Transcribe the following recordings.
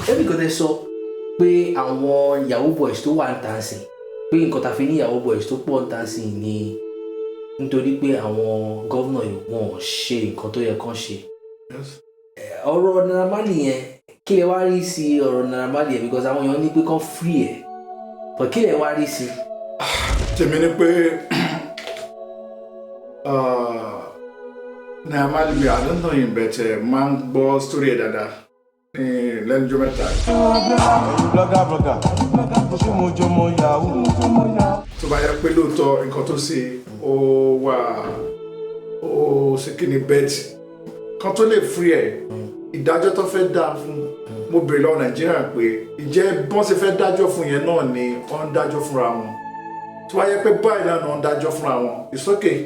Ẹbí kan tẹ sọ pé àwọn yahoo boys tó wà ń tà sí, pé nǹkan tá a fi ní yahoo boys tó pọ̀ ń tà sí ni nítorí pé àwọn governor yìí, wọn ò ṣe nǹkan tó yẹ kán ṣe. Ọ̀rọ̀ Naira Marley yẹn, kí lẹ wá rí sí ọ̀rọ̀ Naira Marley yẹn? Because àwọn èèyàn ní pé kán free ẹ̀, but kí lẹ wá rí sí? Tèmi ni pé Naira Marley, I don't know him, but máa ń gbọ́ story ẹ̀ dáadáa ní lẹ́nujọ́ mẹ́ta. Blogger, blogger, ṣé mo jọmọ yahoo? Tó bá yẹ pé lóòótọ́ nǹkan tó ṣe ó wà, ó ṣe kí ni, but kan tó lè free ẹ̀, ìdájọ́ tó fẹ́ dá fún, mo bèrè lọ́wọ́ Nàìjíríà pé ìjẹ́ bọ́n ṣe fẹ́ dájọ́ fún yẹn náà ni wọ́n ń dájọ́ fúnra wọn? Tó bá yẹ pé báyìí náà ni wọ́n ń dájọ́ fúnra wọn, it's okay.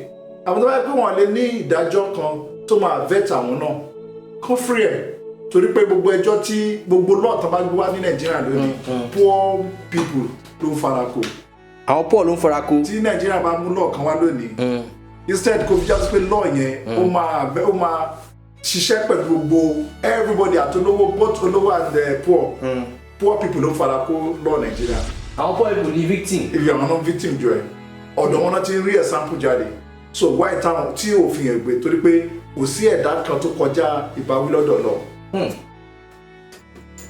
Àwọn tó bá yẹ pé wọ́n lè ní ìdájọ́ kan tó máa vet àwọn náà, kán free ẹ̀, torí pé gbogbo ẹjọ́ tí gbogbo law tó bá gbé wá ní Nàìjíríà lónìí, poor people ló ń fara kó. Àwọn poor ló ń fara kó. Tí Nàìjíríà bá mú law kan wá lónìí, instead kó fi jásí pé law yẹn ó máa ṣiṣẹ́ pẹ̀lú gbogbo everybody, àtolówó, both olówó and poor people ló ń fara kó law Nàìjíríà. Àwọn poor people ní victim. Ibi àwọn náà victim jọ ẹ, ọ̀dọ̀ wọn náà ti ń rí example jáde. So why táwọn tí òfin ẹ̀ gbé? Torí pé kò sí ẹ̀dá kan tó kọjá ìbáwí lọ́dọ̀ lọ.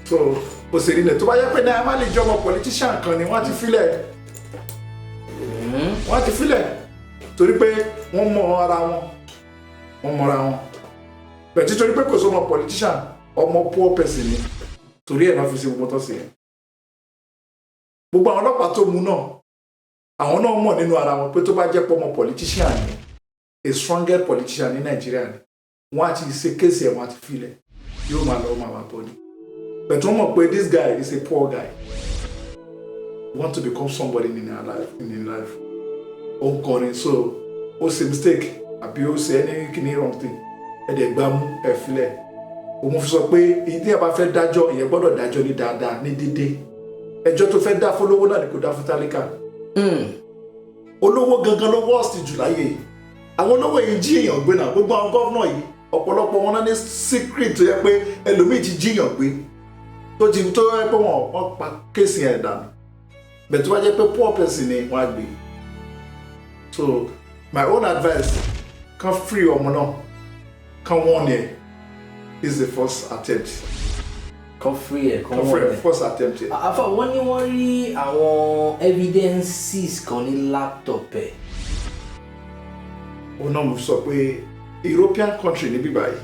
So kò sì rí nẹ̀ tó bá yẹ pé Naira Marley jẹ́ ọmọ politician kan ni, wọ́n ti filẹ̀, wọ́n ti filẹ̀, torí pé wọ́n mọ ara wọn, wọ́n mọra wọn bẹ̀ títorí pé kò sọ ọmọ politician, ọmọ poor person ni, torí ẹ̀ náà fi ṣe gbogbo tó ṣe yẹn. Gbogbo àwọn ọlọ́pàá tó mú náà, àwọn náà mọ̀ nínú ara wọn pé tó bá jẹ́ pé ọmọ politician ni, a strongest politician ní Nàìjíríà ni, wọ́n á ti ṣe case ẹ̀, wọ́n á ti filẹ̀, yóò máa lọ, máa wà bọ́ ni. But wọ́n mọ̀ pé this guy is a poor guy, want to become somebody in his life, ó ń kọrin, so ó ṣe mistake àbí ó ṣe any kìíní wrong thing, ẹ̀ dẹ̀ gbá mú ẹ̀ filẹ̀. Òun fi sọ pé èyí tí a bá fẹ́ dájọ́, ìyẹn gbọ́dọ̀ dájọ́ ní dáadáa, ní dédé. Ẹjọ́ tó fẹ́ dá fólówó náà ni kò dá fún tálíkà. Olówó gangan ló worst jù láyé yìí. Àwọn olówó yìí jí èèyàn gbé náà. Gbogbo àwọn governor yìí, ọ̀pọ̀lọpọ̀ wọn náà ní secret tó yẹ pé ẹlòmíì ti jí èèyàn gbé tó ti tó yẹ pé wọ́n pa case yẹn dànù bẹ́ẹ̀. Tó bá jẹ́ pé poor person ni, wọ́n á gbé. So my own advice, kan free ọmọ náà, kan wọ́n ẹ̀. This is the first attempt. Kan free ẹ̀, kan kan free wọ́n ẹ̀, ẹ̀. First attempt ẹ̀. Àfà, wọ́n ní wọ́n rí àwọn evidences kan ní laptop ẹ̀. Òun náà mo sọ pé European country níbí báyìí,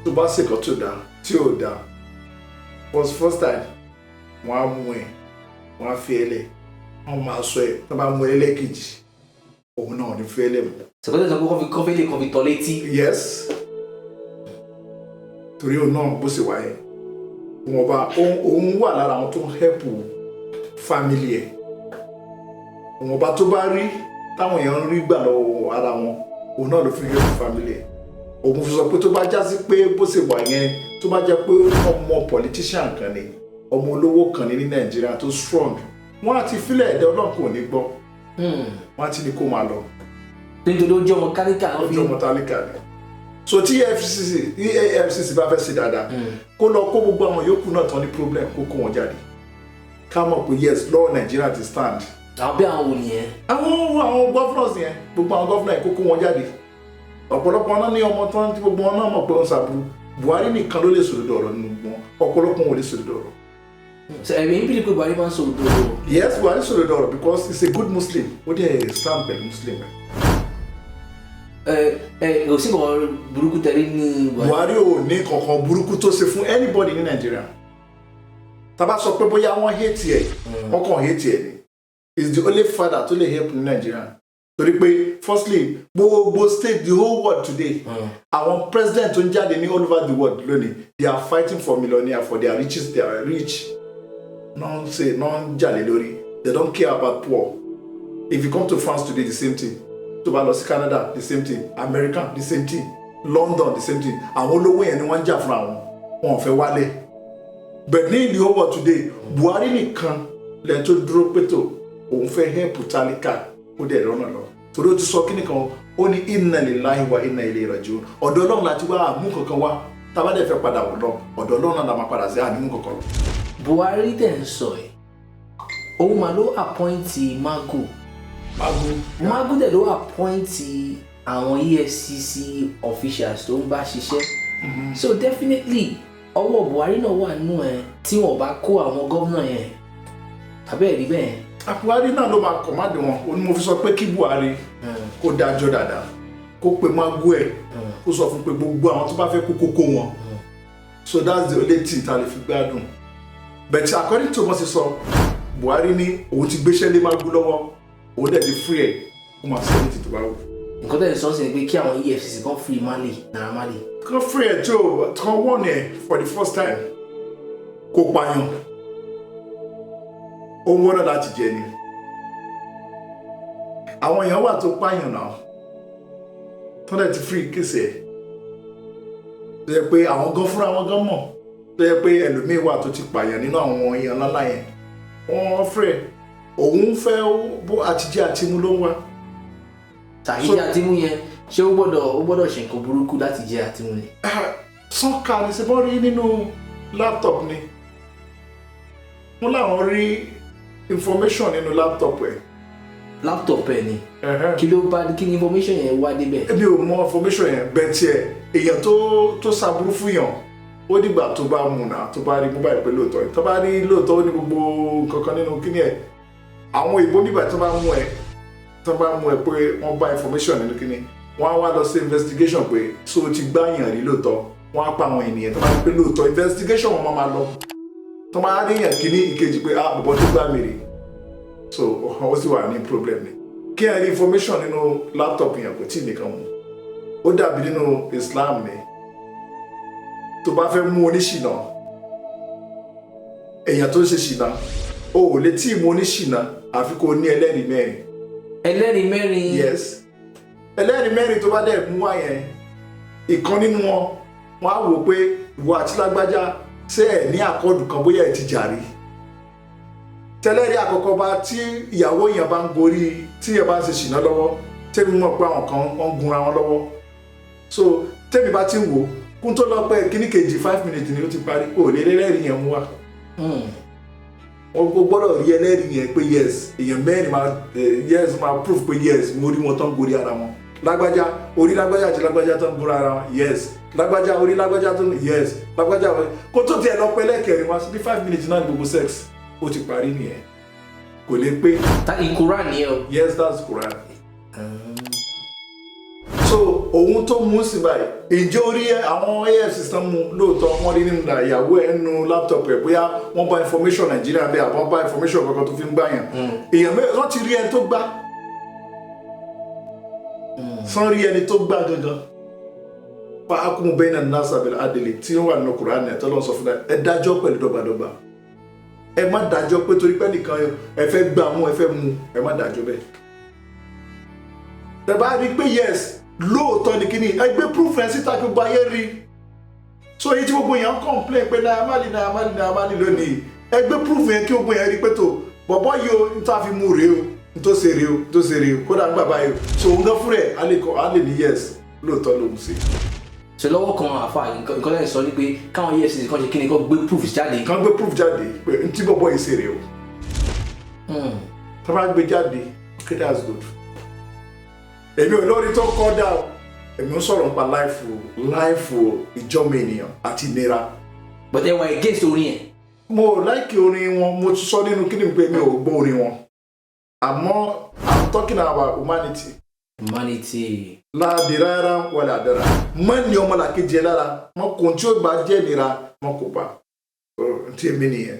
tó bá ṣèkọ́ tó dáa tí ò dáa, first time, wọ́n á mú ẹ, wọ́n á fi ẹ lẹ̀, wọ́n máa sọ ẹ. Tó bá mú ẹ lẹ́ẹ̀kejì, òun náà ò ní fi ẹ lẹ̀ mọ́. Sọ̀kọ́tẹ̀ sọ pé kọ́ fi kọ́ lè kọ́ fi tọ́ létí. Yes, torí òun náà bó ṣe wà yẹn, wọn bá òun wà lára àwọn tó ń help family ẹ̀. Wọn bá tó bá rí táwọn èèyàn ń rí gbà lọ́wọ́ ara wọn, òun náà ló fi help family ẹ̀. Òun fi sọ pé tó bá já sí pé bó ṣe wà yẹn, tó bá jẹ́ pé ọmọ politician kan ni, ọmọ olówó kan ní ní Nàìjíríà tó strong, wọ́n á ti fílẹ̀. Ẹ̀dẹ́ Ọlọ́run kò ní gbọ́, wọ́n á ti ní kó máa lọ. Nítorí ó jẹ́ ọmọ tálíkà náà fi. Ojú ọmọ tálíkà ni. So tí EFCC EFCC bá fẹ́ ṣe dáadáa, kó lọ kó gbogbo àwọn yòókù náà tán ní problem, kó kó wọn jáde, ká mọ̀ pé yes, law Nàìjíríà ti stand. Àwọn bí àwọn wò nìyẹn? Àwọn governors yẹn, gbogbo àwọn governor yẹn, kó kó wọn jáde. Ọ̀pọ̀lọpọ̀ náà ní ọmọ tán tí gbogbo wọn náà mọ̀ pé ó ń ṣàbùrú. Buhari nìkan ló lè sòdodo ọ̀rọ̀ nínú wọn. Ọ̀pọ̀lọpọ̀ wọn ò lè sòdodo ọ̀rọ̀. So ẹ̀mí ń believe pé Buhari máa ń sọ òdodo? Yes, Buhari sòdodo ọ̀rọ̀ because he's a good Muslim. Ó dẹ̀ stand pẹ̀lú Muslim rẹ̀. Ẹ ẹ, kò sí nǹkan burúkú tẹ̀lé ní Buhari? Buhari ò ní kankan burúkú tó ṣe fún anybody ní Nàìjíríà. Tá bá sọ pé bóyá wọ́n hate ẹ̀, wọ́n kàn hate ẹ̀ ni. Is the only father tó lè help ní Nàìjíríà, torí pé firstly, gbogbo state, the whole world today, àwọn president tó ń jáde ní all over the world lónìí, they are fighting for millionaire, for their riches. They are rich non say non jalè lórí. They don't care about poor. If you come to France today, the same thing. Tó bá lọ sí Canada, the same thing. America, the same thing. London, the same thing. Àwọn olówó yẹn ni wọ́n ń jà fún. Àwọn wọn ò fẹ́ wálé. But ní the whole world today, Buhari nìkan lẹ́yìn tó dúró pé tó òun fẹ́ help tálíkà, ó dẹ̀ rọ́nà lọ, torí ó ti sọ kíni kan, ó ní inna lillahi wa inna ilayhi raji'un. Ọ̀dọ̀ Ọlọ́run láti wá, àmú kankan wá. Tá a bá dẹ̀ fẹ́ padà wọ̀ lọ ọ̀dọ̀ Ọlọ́run náà la máa padà sí, ànímú kankan lọ. Buhari tẹ̀ ń sọ ẹ̀, òun mà ló appoint Magu. Magu. Magu dẹ̀ ló appoint àwọn EFCC officials tó ń bá ṣiṣẹ́, so definitely ọwọ́ Buhari náà wà nínú ẹ̀ tí wọ́n bá kó àwọn gómìnà yẹn, àbẹ́ẹ̀ rí bẹ́ẹ̀? Buhari náà ló máa command wọn. Ó ní mo fi sọ pé kí Buhari kó dájọ́ dáadáa, kó pe Magu ẹ̀, kó sọ fún pé gbogbo àwọn tó bá fẹ́ kó kókó wọn. So that's the only thing tá a lè fi gbádùn. But according to wọ́n ti sọ, Buhari ní òun ti gbéṣẹ́ lé Magu lọ́wọ́, òun dẹ̀ ti free ẹ̀, kó máa ṣe ní ti tó bá wù. Nǹkan tẹ̀ ń sọ sí ni pé kí àwọn EFCC kan free Marley, Naira Marley. Kan free ẹ̀ tó kan wọ́n ẹ̀ for the first time, kó pààyàn, ó ń wọ́nà láti jẹ ni. Àwọn èèyàn wà tó pààyàn náà tó dẹ̀ ti free case ẹ̀, tó yẹ pé àwọn gan fúnra wọn gan mọ̀, tó yẹ pé ẹlòmíín wà tó ti pààyàn nínú àwọn èèyàn ńláńlá yẹn, wọ́n free ẹ̀. Òun fẹ́ bó àtijẹ́ àtimú ló ń wá. Tàyíjẹ àtimú yẹn, ṣé ó gbọ́dọ̀ ṣe nǹkan burúkú láti jẹ àtimú ni? Sọ́ka ni ṣe bọ́ rí nínú laptop ni. Wọ́n láwọn rí information nínú laptop ẹ̀. Laptop ẹ̀ ni? Kí ló bá, kí ni information yẹn wá débẹ̀? Èmi ò mọ information yẹn bẹ́ẹ̀. Tiẹ̀ èèyàn tó ṣàbúrú fún yàn, ó dìgbà tó bá mú náà, tó bá rí mú báyìí pé lóòótọ́, tó bá rí lóòótọ́, ó ní gbogbo nǹkan kan nínú kíní ẹ̀. Àwọn òyìnbó nígbà tó bá mú ẹ, tó bá mú ẹ pé wọ́n bá information nínú kíní, wọ́n á wá lọ sí investigation pé so o ti gbáyàn rí lóòótọ́. Wọ́n á pa àwọn ènìyàn tó bá rí pé lóòótọ́, investigation wọn máa lọ, tó máa ríyàn kíní ìkejì pé ah, bọ̀bọ̀ tó gbá mi rè, so ó sì wà ní problem ni. Kí ẹ rí information nínú laptop yẹn, kò tí ì nìkan mú. Ó dàbí nínú Islam ni, tó bá fẹ́ mú oníṣìnà, èèyàn tó ń ṣe ṣìnà, o ò lè tí ì mú oníṣìnà àfi kó o ní ẹlẹ́rìí mẹ́rin. Ẹlẹ́rìí mẹ́rin? Yes, ẹlẹ́rìí mẹ́rin. Tó bá dẹ̀ mú wá yẹn, ìkan nínú wọn, wọn á wò pé ìwọ àti lágbájá, ṣé ẹ ní accord kan, bóyá ẹ ti jà rí. Tẹlẹ́rìí àkọ́kọ́ bá tí ìyàwó èèyàn bá ń gorí, tí èèyàn bá ń ṣe ṣìnà lọ́wọ́, tẹ́mi mọ̀ pé àwọn kan wọ́n ń gunra wọn lọ́wọ́, so tẹ́mi bá ti ń wò kún tó lọ pẹ́ kíní kejì, 5 minutes ni ó ti parí. Kò lè lẹ́rìí yẹn mú wá. Wọ́n gbọ́dọ̀ rí ẹlẹ́rìí yẹn pé yes, èèyàn mẹ́rin máa yes, máa proof pé yes, mo rí wọn tán gorí ara wọn. Lágbájá orí lágbájá àti lágbájá tán gorí ara wọn, yes. Lágbájá orí lágbájá tó, yes. Lágbájá kó tó tiẹ̀ lọ pẹ́ lẹ́kẹ̀rin wá sí bí 5 minutes náà ní gbogbo sex ó ti parí nìyẹn, kò lè pé. Ta ìkúrà nìyẹn o? Yes, that's Quran. So òun tó mú sí báyìí, ǹjẹ́ orí àwọn AFC tán mú lóòótọ́, wọ́n rí nínú ìyàwó ẹ̀ nínú laptop ẹ̀, bóyá wọ́n bá information Nàìjíríà bẹ́ẹ̀, àbọ̀ bá information kankan tó fi ń gbàyàn èèyàn mẹ́rin, wọ́n ti rí ẹni tó gbá sán, rí ẹni tó gbá gangan. Fahkum bayna nasa bil adli tí ó wà nínú Quran ẹ̀ tọ́lọ́ sọ fún ẹ, dájọ́ pẹ̀lú dọ́gbadọ́gba. Ẹ má dájọ́ pé torí pé nìkan ẹ fẹ́ gbà mú, ẹ fẹ́ mú, ẹ má dájọ́ bẹ́ẹ̀. Tẹ́ bá rí pé yes, lóòótọ́ ni kíní, ẹ gbé proof ẹ síta kí gbogbo ayé rí. So èyí tí gbogbo èèyàn complain pé Naira Marley, Naira Marley, Naira Marley lónìí, ẹ gbé proof yẹn kí gbogbo èèyàn rí pé tó bọ̀bọ̀ yìí o, n tó fi mú rèé o, n tó ṣe rèé o, n tó ṣe rèé o, kódà ń gbà báyìí o. So òun gan fúnra ẹ̀ á lè kọ́, á lè ní yes, lóòótọ́ lòun ṣe. Ṣe lọ́wọ́ kan, àfa, nǹkan lẹ́yìn sọ ni pé káwọn EFCC kan ṣe kí ni, kó gbé proof jáde. Kàn gbé proof jáde pé n tí bọ̀bọ̀ yìí ṣe rèé o. Tó bá gbé jáde, okay, that's good. Èmi ò lórí tó kọ́ dá o, èmi ń sọ̀rọ̀ nípa life ìjọ́mọ ènìyàn àti ìnira. But ẹ wà against orin yẹn? Mo ò like orin wọn. Mo ti sọ nínú kíni pé mi ò gbọ́ orin wọn, àmọ́ I'm talking about humanity. Humanity. Láàdì rárá, wọlé àdára mọ ní ọmọlàkejì ẹ lára mọ kò tí ó gbà jẹ́ ìnira mọ kò bá tí èmi nìyẹn.